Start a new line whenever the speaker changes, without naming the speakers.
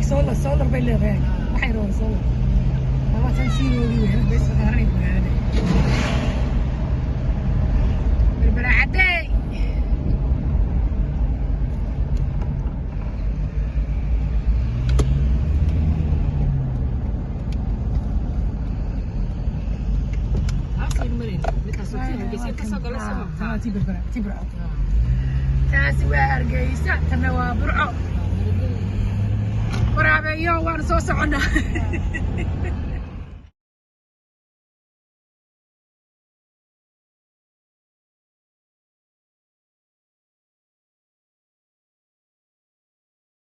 Solar, solar bay leedahay. Waxay rabaan solar. Waa tan siiroodii wey, bes saaranay magaalada. Berbera caddeey.
Taasay marin midkaas oo tii Hargeysa ka soo gala sama.
Ah, tii Berbera, tii Burco. Taasi waa Hargeysa, tanna waa Burco. Waraabeeyo, waan soo soconnaa.